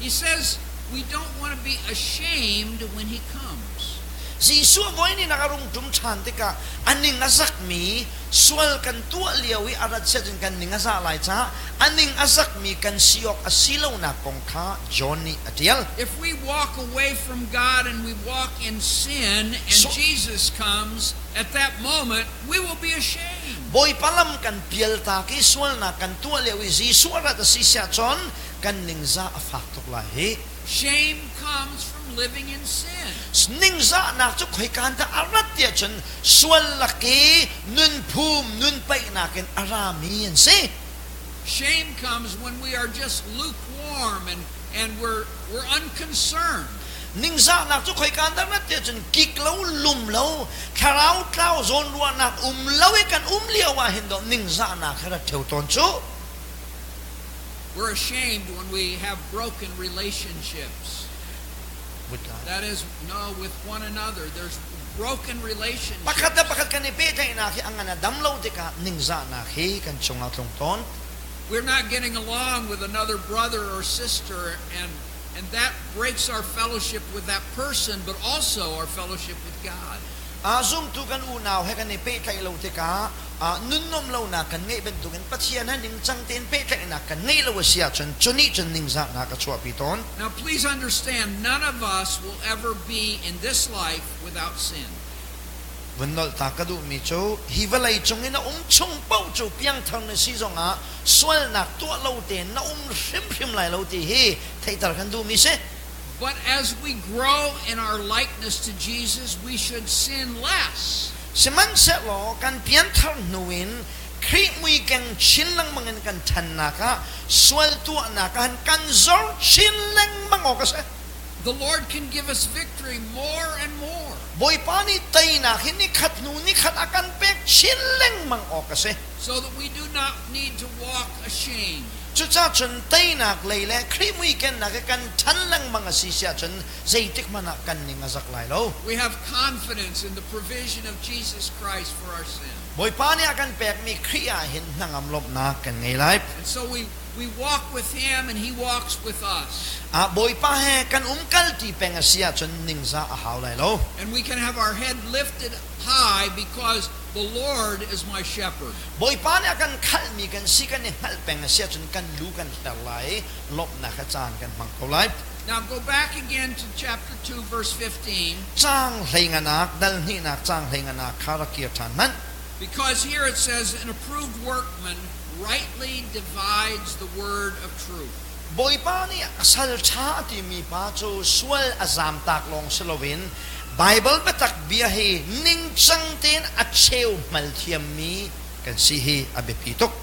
He says we don't want to be ashamed when he comes. Jesuh voi nih a rung ṭum ṭhan tikah a ning a zakmi sual kan tuah lio i a rat siah cun kan ning a zah lai caah a ning a zakmi kan si awk a si lonak kong kha John nih a ṭial. If we walk away from God and we walk in sin and Jesus comes, at that moment we will be ashamed. Bawipa lam kan pialtak i sualnak kan tuah lio i Jesuh a rat a si siah cun kan ningzah a fak tuk lai hi. Shame comes from living in sin. Ningzahnak cu khoikaan dah a rat tiah cun sual lak i nunphum nunpaihnak in a rami an si. Shame comes when we are just lukewarm and we're unconcerned. Ningzahnak cu khoikaan dah rat tiah cun kik lo lum lo thlarau tlau zawnruahnak um lo i kan um lio ah hin dawh ningzahnak hi rat ṭheo tawn cu. We're ashamed when we have broken relationships. With God. That is, no, with one another. There's broken relationships. Pakhat le pakhat kan i pehtlaihnak hi a ngan a dam lo tikah ningzahnak hi kan cungah tlung tawn. We're not getting along with another brother or sister, and that breaks our fellowship with that person, but also our fellowship with God. A zumtu kan unau he kan i pehtlaih lo tikah nunnuam lonak kan ngeih bantukin Pathian he ningcang tein pehtlaihnak kan ngeih lo a si ahcun cu nih cun ningzahnak a chuahpi tawn. Now please understand, none of us will ever be in this life without sin. Vun nolh ta ka duhmi cu hi vawlei cung i na um chung paoh cu piangthar na si zongah sualnak tuah lo tein na um hrimhrim lai lo ti hi theihter kan duhmi si. But as we grow in our likeness to Jesus, we should sin less. Sihmanhsehlaw kan pianthar hnu in Khrih muikeng chin lengmang in kan ṭhannak ah sual tuahnak ah kan zor chin lengmang awk a si. The Lord can give us victory more and more. Bawipa nih teinak hi nikhat hnu nikhat a kan pek chin lengmang awk a si. So that we do not need to walk ashamed. Cucaah cun teinak lei le Khrih muikennak hi kan ṭhan lengmang a si siah cun zeitik hmanh ah kan ning a zak lai lo. We have confidence in the provision of Jesus Christ for our sin. Bawipa nih a kan pekmi Khrih ah hin hnangam lawmhnak kan ngei lai. And so we walk with him and he walks with us. Ah Bawipa he kan umkal ti peng a si ahcun ningzah a hau lai lo. And we can have our head lifted high because the Lord is my shepherd. Bawipa nih a kan khalhmi kan si kan i hngalh peng a si ahcun kan lu kan hler lai i lawmhnak he caan kan hmang ko lai. Now go back again to chapter 2 verse 15. Caang hleinganak dal hnihnak caang hleinganak kha rak kir ṭhan hmanh. Because here it says an approved workman rightly divides the word of truth. Bawipa nih sal ṭha a timi pa cu sual a zamtak lawng si loin Baibal biatak bia hi ningcang tein a cheu hmal thiammi kan si hi a biapi tuk.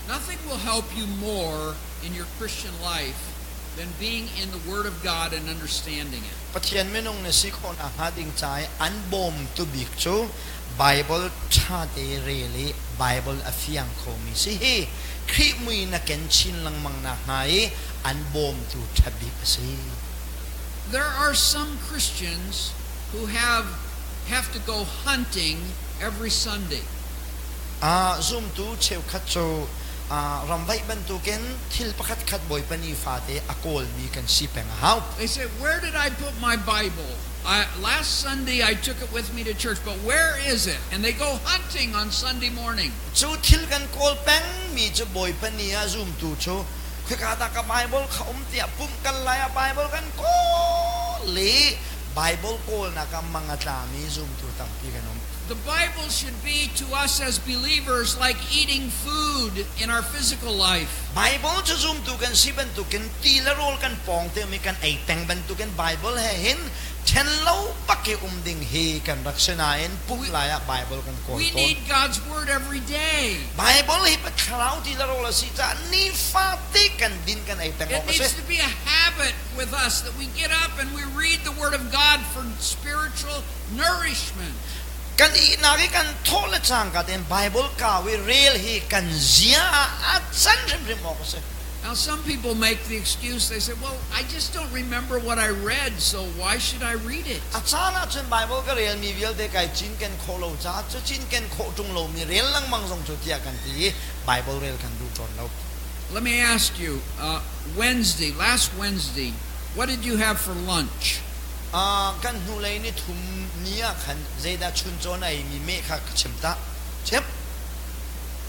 Nothing will help you more in your Christian life than being in the Word of God and understanding it. Pathian minung na si khawh nakhnga ding ca i an bawmtu bik cu Baibal ṭha te rel i Baibal a fiang khomi si hi Khrih mui na ken chin lengmang nakhnga i an bawmtu ṭha bik a si. There are some Christians who have to go hunting every Sunday. Zumtu cheukhat cu ramvaih bantukin thil pakhat khat Bawipa ni fate a kawlmi kan si peng a hau. They say, "Where did I put my Bible? Last Sunday I took it with me to church, but where is it?" And they go hunting on Sunday morning. Cu thil kan kawl pengmi cu Bawipa ni ah zumtu cu khika dah ka Bible kha um tiah pumh kal lai ah Bible kan kawl i Bible kawlnak ah mang a tlami zumtu tampi kan um. The Bible should be to us as believers like eating food in our physical life. Bible cu zumtu kan si bantukin ti le rawl kan pawng te mi kan ei peng bantukin Bible he hin then lo bak i um ding hi kan rak si nain pumh lai ah Bible kan kawl We tawn. need God's Word every day. Bible hi thlarau ti le rawl a si caah nifate kan din kan ei peng It awk a si. needs to be a habit with us that we get up and we read the Word of God for spiritual nourishment. Kan ihnak i kan thawh le cangka tein Bible kau i rel hi kan zia ah a can hrimhrim awk a si. Now, some people make the excuse, they say, Well, I just don't remember what I read, so why should I read it? A caan ahcun Bible ka relmi vialte kai cinken khawh lo caah cu cinken khawh ṭung lomi rel lengmang zong cu tiah kan ti i Bible rel kan duh tawn lo. Let me ask you Wednesday, last Wednesday, what did you have for lunch? Kan hnulei ni thum ni ah khan zeidah chuncaw na eimi meh kha ka chim ta. Chim.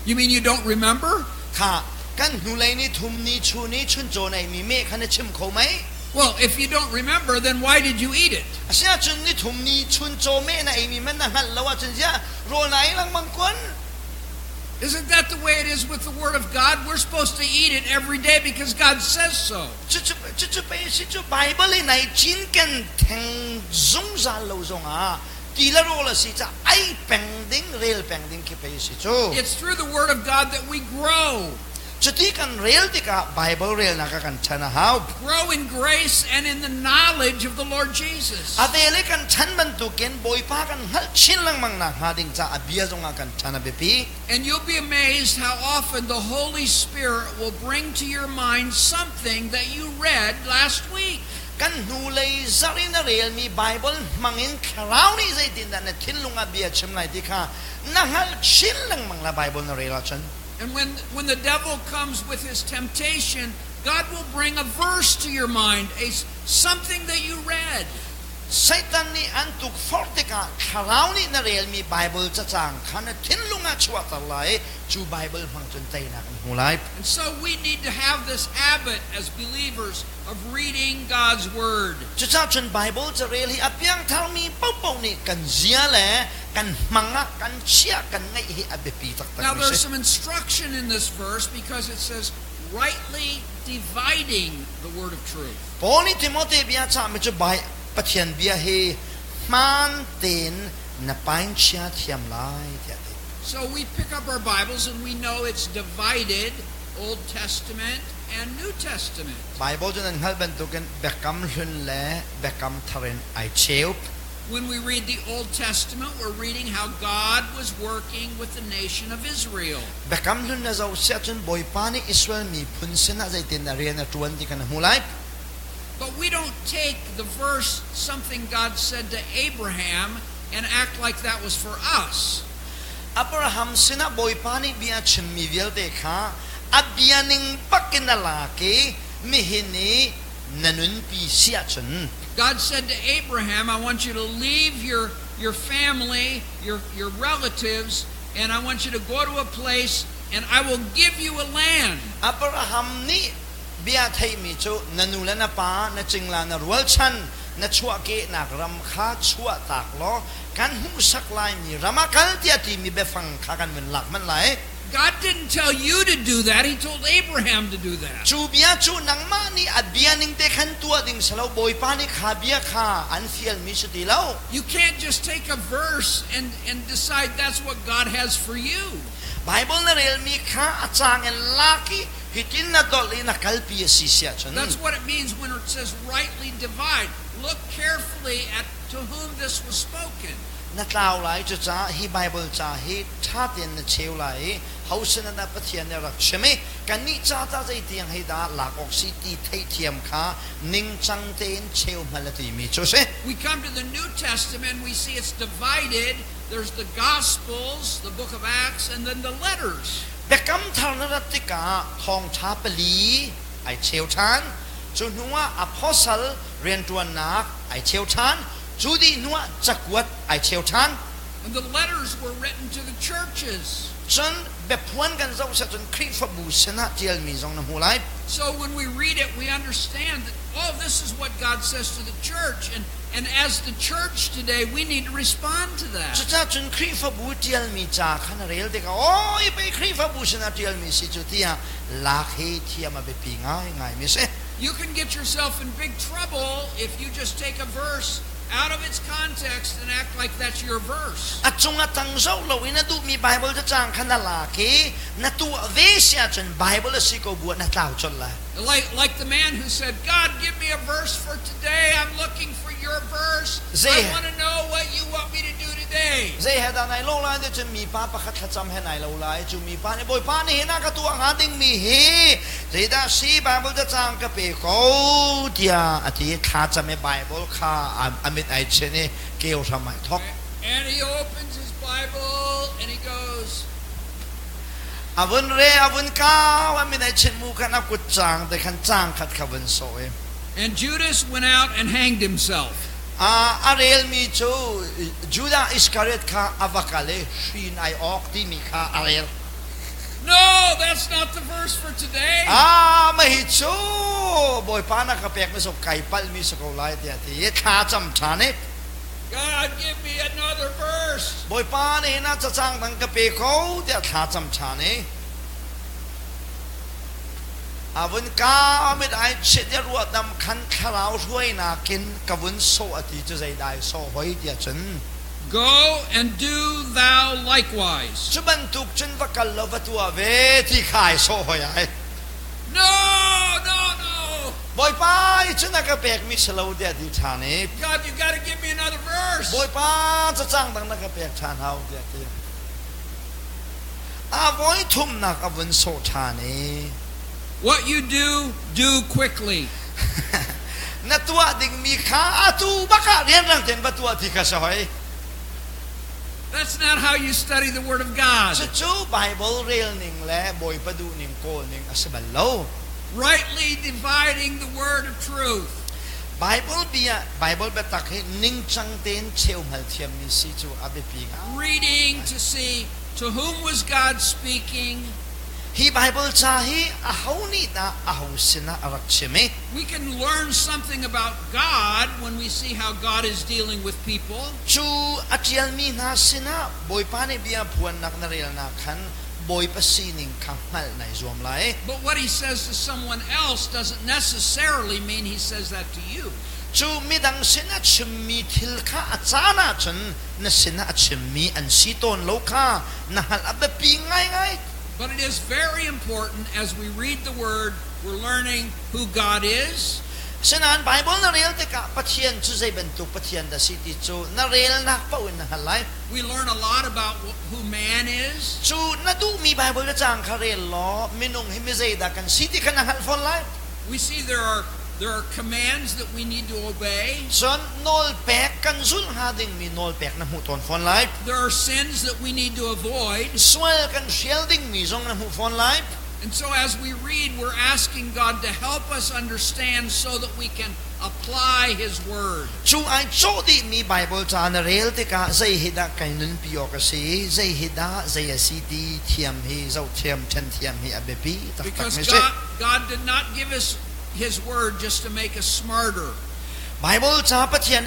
You mean you don't remember? Kha kan hnulei ni thum ni chun i chuncaw na eimi meh kha na chim kho mei? Well, if you don't remember, then why did you eat it? Asiahcun ni thum ni chuncaw meh na eimi man na hngalh lo ahcun ziah rawl na ei lengmang kun? Isn't that the way it is with the Word of God? We're supposed to eat it every day because God says so. Cucu pei si cu Bible i nai cinken theng zungzal lo zongah ti le rawl a si caah ei peng ding rel peng ding khi pei si cu. It's through the Word of God that we grow. Cuti kan rel tikah Bible relnak ah kan ṭhan a hau. Grow in grace and in the knowledge of the Lord Jesus. A ve le kan ṭhan bantukin Bawipa kan hngalh chin lengmang nakhnga ding caah a bia zongah kan ṭhan a biapi. And you'll be amazed how often the Holy Spirit will bring to your mind something that you read last week. Kan hnulei zarh in a relmi Bible hmangin thlarau nih zeitindah na thinlung ah bia chim lai ti kha na hngalh chin lengmang la Bible na rel ahcun. And when the devil comes with his temptation, God will bring a verse to your mind, a something that you read. Satan nih an tukforh tikah thlarau nih na relmi Baibal cacang kha na thinlung ah chuahter lai i cu Baibal hmang cun teinak an hmu lai. And so we need to have this habit as believers of reading God's Word. Cucaah cun Baibal carel hi a piangtharmi paohpaoh nih kan zia le kan hmang ah kan chia kan ngeih hi a biapi taktak Now mi there's si. some instruction in this verse because it says rightly dividing the word of truth. Paul nih Timote bia cahmi cu Pathian bia hi hmaan tein na painchia thiam lai tiah a ti. So we pick up our Bibles and we know it's divided Old Testament and New Testament. Bible cu nan hngalh bantukin Biakam Hlun le Biakam Thar in ai cheu. When we read the Old Testament, we're reading how God was working with the nation of Israel. Biakam Hlun na zoh siah cun Bawipa nih Israel miphun sinah zeitin a rian a ṭuan ti kan hmu lai. But we don't take the verse something God said to Abraham and act like that was for us. Abraham sinah Bawipa nih bia a chimmi vialte kha a bia ning bak in a lak i nihin i na nunpi si ahcun God said to Abraham, I want you to leave your family, your relatives, and I want you to go to a place and I will give you a land. Abraham nih bia theihmi cu na nu le na pa, na cingla na rualchan, na chuahkehnak ram kha chuahtak law kan hmuhsak laimi ram ah kal tiah timi biafang kha kan vun lak manh lai. God didn't tell you to do that. He told Abraham to do that. Cu bia cu nangmah nih a bia ning te khan tuah ding si lo Bawipa nih kha bia kha an fialmi si ti lo. You can't just take a verse and decide that's what God has for you. Bible na relmi kha a cang in lak i hitin na dolh i na kalpi a si si ahcun That's what it means when it says rightly divide. Look carefully at to whom this was spoken. Na tlau lai cucaah hi Bible ca hi ṭha tein na cheu lai i ho sin ah Pathian nih a rak chim i kannih ca ta zeitiang hei dah lak awk si ti theihthiam kha ningcang tein cheu hmal a timi cu a si. We come to the New Testament, we see it's divided. There's the Gospels, the book of Acts, and then the letters. Biakam thar na rat tikah thawngṭha pali ai cheu ṭhan. Cu hnuah apostle rianṭuannak ai cheu ṭhan. Cu dih hnuah cakuat ai cheu ṭhan. And the letters were written to the churches. Cun biaphuan kan zoh siah cun Khrihfabu sinah ṭialmi zong na hmu lai. So when we read it, we understand that, oh, this is what God says to the church. And as the church today, we need to respond to that. Cucaah cun Khrihfabu ṭialmi ca kha na rel tikah, aw, hi pei Khrihfabu sinah ṭialmi si cu tiah lak hi thiam a biapi ngaingaimi a si. You can get yourself in big trouble if you just take a verse out of its context and act like that's your verse. A cung a tang zoh loin a duhmi Bible cacang kha na lak i na tuah ve si ahcun Bible a si ko bu ah na tlau colh lai. Like the man who said, "God, give me a verse for today. I'm looking for your verse. I want to know what you want me to do today." Zei he dah nai lo lai ti cun mipa pakhat thlacam he nai lo lai. Cu mipa nih Bawipa nih hin a ka tuah hnga dingmi hi zeidah si, Bible cacang ka pe ko tiah a ti. Thlacam i Bible kha a mit ai chin i keu hram ai thok. And he opens his Bible and he goes, A vun re, a vun kau, a min ai chinh mu khan a kut cang te khan cang khat kha vun sawh i. And Judas went out and hanged himself. A relmi cu Judah Iskariot kha a va kal i hrin ai awk timi kha a rel. No, that's not the verse for today. Ah, mah hi cu Bawipa na ka pek mi so kai palh mi si ko lai tiah ti i thla cam ṭhan i. God, give me another verse. Bawipa nih na cacang dang ka pe ko tiah thla cam ṭhan i a vun ka mit ai chit i ruahdam khan thlarau hruainak in ka vun sawh a ti cu zeidai sawh hoi tiah cun. Go and do thou likewise. Cu bantuk cun va kal law va tuah ve ti kha ai sawh hoi ai. No. Bawipa i cun a ka pekmi si lo tiah ti ṭhan i. God, you got to give me another verse. Bawipa, cacang dang na ka pek ṭhan hau tiah ti. A voi thumnak a vun sawh ṭhan i. What you do, do quickly. Na tuah dingmi kha atu bak ah rianrang tein va tuah ti kha si hoi. That's not how you study the Word of God. Cucu Bible rel ning le Bawipa duh ning kawl ning a si bal lo. Rightly dividing the word of truth. Bible bia, Bible biatak hi ningcang tein cheu hngal thiammi si cu a biapi ngai. Reading to see to whom was God speaking. Hi Bible ca hi aho nih dah aho sinah a rak chim i? We can learn something about God when we see how God is dealing with people. Cu a ṭialmi hna sinah Bawipa nih bia phuannak na relnak khan Bawipa sining kha hngalh nai zuam lai. But what he says to someone else doesn't necessarily mean he says that to you. Cu midang sin a chimmi thil kha a caan ahcun na sinah a chimmi an si tawn lo kha na hngalh a biapi ngaingai. But it is very important as we read the Word, we're learning who God is. Asinain Bible na rel tikah Pathian cu zei bantuk Pathian dah si ti cu na relnak paoh in na hngalh lai. We learn a lot about who man is. Cu na duhmi Bible na caang kha rel law minung hi mi zeidah kan si ti kha na hngalh fawn lai. We see there are commands that we need to obey. Cun nawlpek kan zulh hnga dingmi nawlpek na hmuh tawn fawn lai. There are sins that we need to avoid. Sual kan hrial dingmi zong na hmuh fawn lai. And so as we read, we're asking God to help us understand so that we can apply His Word. Cu ai cawh dihmi Bible ca na rel tikah zei hi dah kai nunpi awk a si, zei hi dah zei a si ti thiam hi, zoh thiam, ṭhen thiam hi a biapi taktak Because mi si. God did not give us His Word just to make us smarter. Bible ca Pathian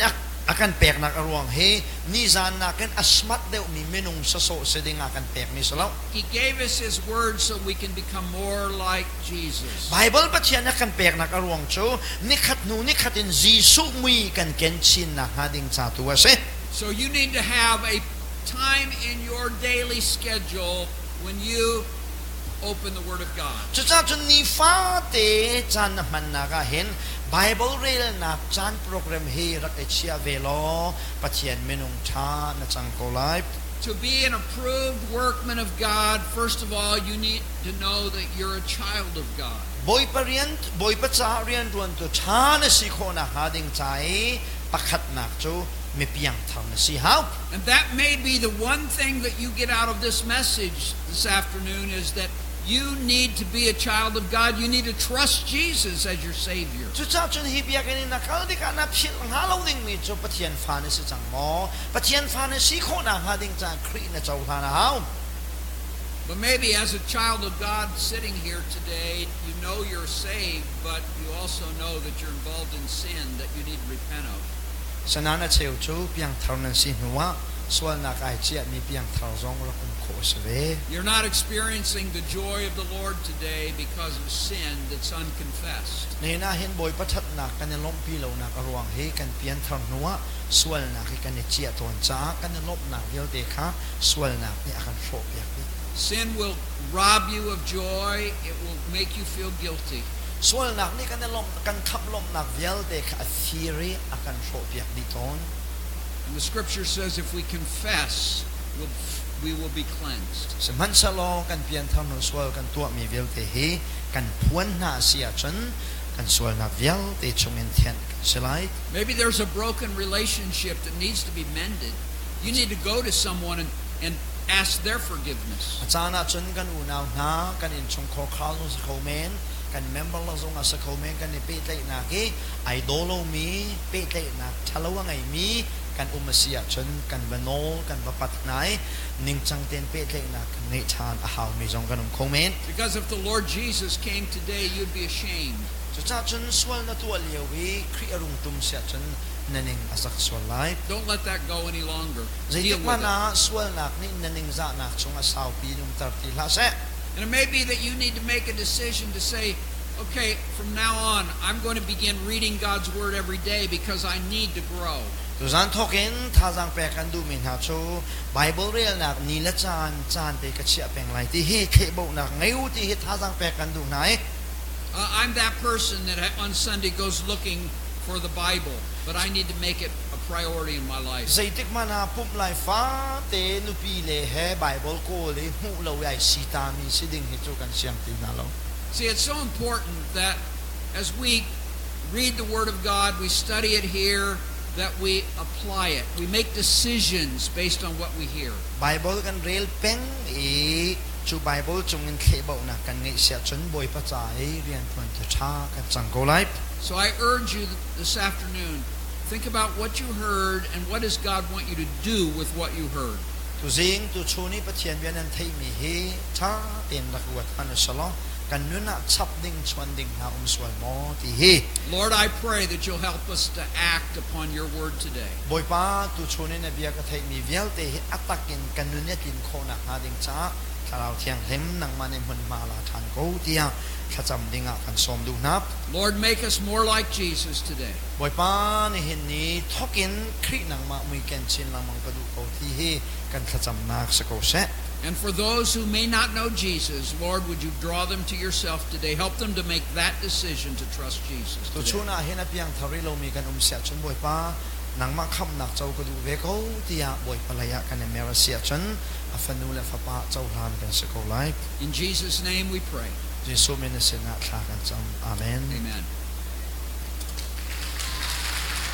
a kan peknak a ruang hi nizan nakin a smart deuhmi minung sasawh si ding ah kan pekmi si lo. He gave us His Word so we can become more like Jesus. Bible Pathian a kan peknak a ruang cu nikhat hnu nikhat in Jesuh mui kan ken chin nakhnga ding ca tu a si. So you need to have a time in your daily schedule when you open the Word of God. Cucaah cun nifate caan na hmannak ah hin Bible relnak caan program hi rak i chiah ve law Pathian minung ṭha na cang ko lai. To be an approved workman of God, first of all, you need to know that you're a child of God. Bawipa rian, Bawipa caah rianṭuantu ṭha na si khawh nakhnga ding ca i pakhatnak cu mi piangthar na si hau. And that may be the one thing that you get out of this message this afternoon, is that You need to be a child of God. You need to trust Jesus as your Savior. Cucaah cun hi biakinn in na kal tikah na philh hnga lo dingmi cu Pathian fa na si cang maw? Pathian fa na si khawh nakhnga ding caah Khrih na cohlan a hau. But maybe as a child of God sitting here today, you know you're saved, but you also know that you're involved in sin that you need to repent of. Asinain a cheu cu piangthar nan si hnuah sualnak ai ciahmi piangthar zong rak um khawh a si ve. You're not experiencing the joy of the Lord today because of sin that's unconfessed. Nihin ah hin Bawipa ṭhatnak kan i lawmhpi lonak a ruang hi kan pianthar hnuah sualnak hi kan i ciah tawn caah kan i lawmhnak vialte kha sualnak nih a kan hrawhpiak dih. Sin will rob you of joy. It will make you feel guilty. Sualnak nih kan i lawmh kan khamh lawmhnak vialte kha a fir i a kan hrawhpiak dih tawn. And the scripture says if we confess, we will be cleansed. Sihmanhsehlaw kan pianthar hnu sual kan tuahmi vialte hi kan phuan hna a si ahcun kan sualnak vialte chungin thianh kan si lai. Maybe there's a broken relationship that needs to be mended. You need to go to someone and ask their forgiveness. A caan ahcun kan unau hna, kan innchungkhar khar zong si kho men, kan member la zong a si kho men, kan i pehtlaihnak hi ai daw lomi, pehtlaihnak ṭhalo a ngeimi kan um a si ahcun kan va nawl, kan va pat hna i ningcang tein pehtlaihnak kan ngeih ṭhan a haumi zong kan um kho men. Because if the Lord Jesus came today, you'd be ashamed. Cucaah cun sual na tuah lio i Khrih a rung tum si ahcun na ning a zak sual lai. Don't let that go any longer. Zeitik hmanh ah sualnak nih na ningzahnak chung a saupi in umter ti hlah seh. And it may be that you need to make a decision to say, okay, from now on, I'm going to begin reading God's Word every day because I need to grow. Tuzan thawkin thazaang pek kan duhmi hna cu Bible relnak ni le caan caan te ka chiah peng lai ti hi thlehbohnak ngei u ti hi thazaang pek kan duh hna i I'm that person that on Sunday goes looking for the Bible, but I need to make it a priority in my life. Zeitik hmanh ah pumh lai fate nupi le he Bible kawl i hmuh lo i ai sitami si ding hi cu kan siang ti hna lo. See, it's so important that as we read the Word of God, we study it here, that we apply it. We make decisions based on what we hear. Bible kan rel peng i cu Bible cungin thlehbauhnak kan ngeih siah cun Bawipa ca i rianṭuan cu ṭha kan cang ko lai. So I urge you this afternoon, think about what you heard and what does God want you to do with what you heard. Tuzing tuchun i Pathian bia nan theihmi hi ṭha tein rak ruat hmanh usalaw kan nun ah chap ding chuan ding hna um sual maw ti hi. Lord, I pray that you'll help us to act upon your word today. Bawipa, tuchun in na bia ka theihmi vialte hi a tak in kan nun i a tlin khawh nakhnga ding caah Thlarau Thianghlim nangmah nih hmunhma la ṭhan ko tiah thlacam dingah kan sawm duh hna. Lord, make us more like Jesus today. Bawipa, nihin ni thawkin Khrih nangmah mui ken chin lengmang ka duh ko ti hi kan thlacamnak si ko seh. And for those who may not know Jesus, Lord, would you draw them to yourself today? Help them to make that decision to trust Jesus today. Tuchun ah hin a piangthar rih lomi kan um siah cun Bawipa, nangmah khamhnak co ka duh ve ko tiah Bawipa lei ah kan i mer a si ahcun a fanu le fapa cohlan kan si ko lai. In Jesus' name we pray. Jesuh min sinah thla kan cam. Amen. Amen.